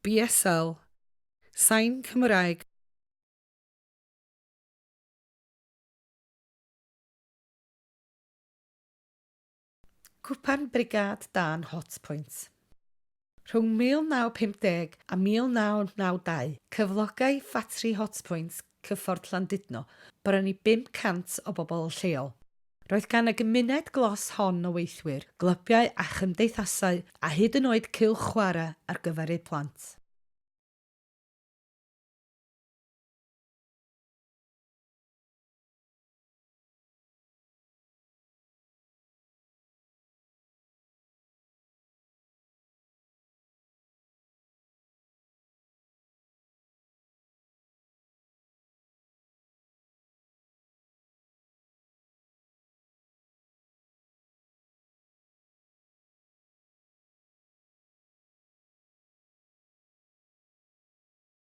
BSL, Sain Cymraeg. Cwpan Brigâd Dân Hotpoint. Rhwng 1950 a 1992, cyflogai ffatri Hotpoint Cyffordd Llandudno bron i 500 o bobl lleol. Roedd gan y gymuned glos hon o weithwyr, glybiau a chymdeithasau a hyd yn oed cylch chwarae ar gyfer eu plant.